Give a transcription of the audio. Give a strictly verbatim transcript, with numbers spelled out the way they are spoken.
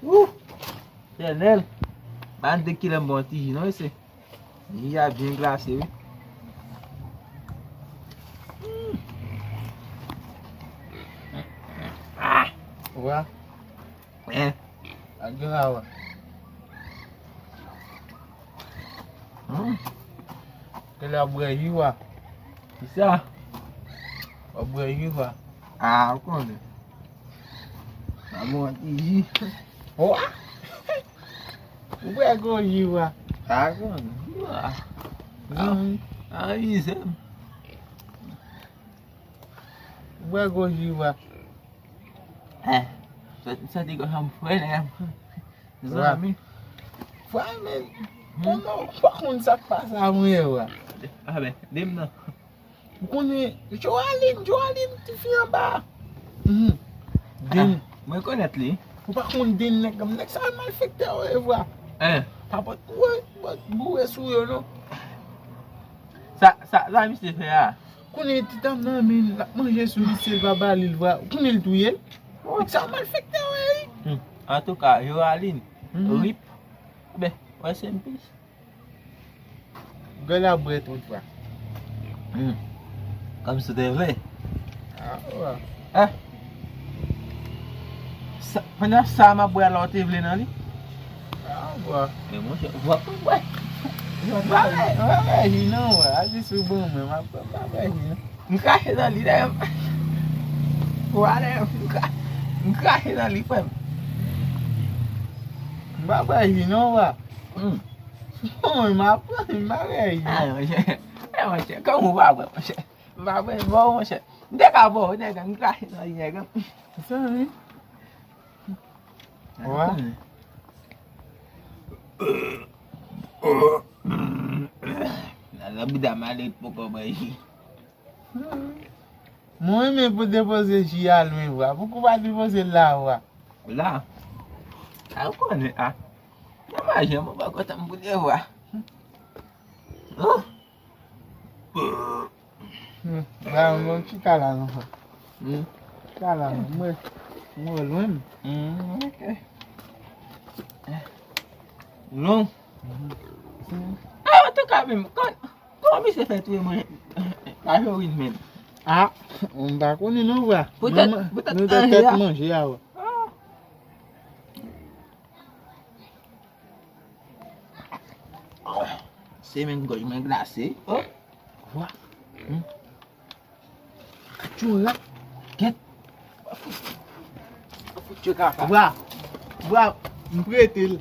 Wouh! Etènèl. Ban de kilè m bon ti ji non, mesye. Ji a byen glase, wi. Hmm. Ah! Wa. Eh. Ak gen la, wa. Hmm. Ke la bwè ji, wa. Kisa? W ap bwè ji, wa. Ah, ou konnen. Sa bon, ti ji. Wa! Ou bwè gwo ji, wa. Ah, ou konnen. Wa. Ah, ah, wi, se. Ou bwè gwo ji, wa. Eh, sa, sa te konn fè m frè, nèg. Zanmi. Frè, men, konnen, ou pa konn sa k pase a mwen, wa. Ah, ben, di m non. Ou konnen, Joaline, Joaline, ti fi anba. Mhm. Den. Ah, mwen konèt li. Ou pa konn den nèg, nèg sa malfektè yo ye, vwa. Hein. Pa pot, wè, pot boure sou yo, non. Sa, sa, sa misye fè a? Konnen ti dam nan, men, l ap manje sou li, si l pa ba li, l va, konnen l touye l. Nèg sa malfektè yo ye, wi. Hmm. Antouka, Joaline, mhm, rip. Ben, rest in peace. Gè la bwè tout fwa. Hmm. Kòmsi w te vle. Ah, wè. Eh. Sa, pandan sa m ap bwè la, w te vle nan li? Ah, wè. Men monchè, w ap bwè. M pa bwè, m pa bwè ji non, wè. A di sou bon mwen, m ap, m pa bwè ji non. M krache nan li, dayè. Wè, dayè, m kra-, m krache nan li, frè m. M pa bwè ji non, wè. Hmm. Bon, m ap pran, m pa bwè ji. Ay, monchè. Ay, monchè, kòman w pa bwè, monchè? M pa bwè, bon, monchè. M te ka bwè, nèg, m krache nan li, nèg. Sa, wi. Wè. Nan bouda malèt poko bwè ji. Mwen renmen pou depoze ji a lwen vwa. Pouki w pa depoze l la vwa? La? A ou konnen a. Nan maje mwen pa kontan m pou de vwa. Oh. Hmm, ba mwen chita la non. Hmm. Chita la non. Mwen, mwen lwen. Hmm, ok. Long. Mhm. Ah, antouka menm, kon, kòman misye fè touye mwen? Kajorin menm. Ah, m pa konnen non, vwa. Poutèt, poutèt nou te manje a, wè. Ah. Se menm gòj mwen glase. Oh. Vwa. Hmm. Atchou, la. Kèt. Fouti kaka. Bra. Bra. M prete l.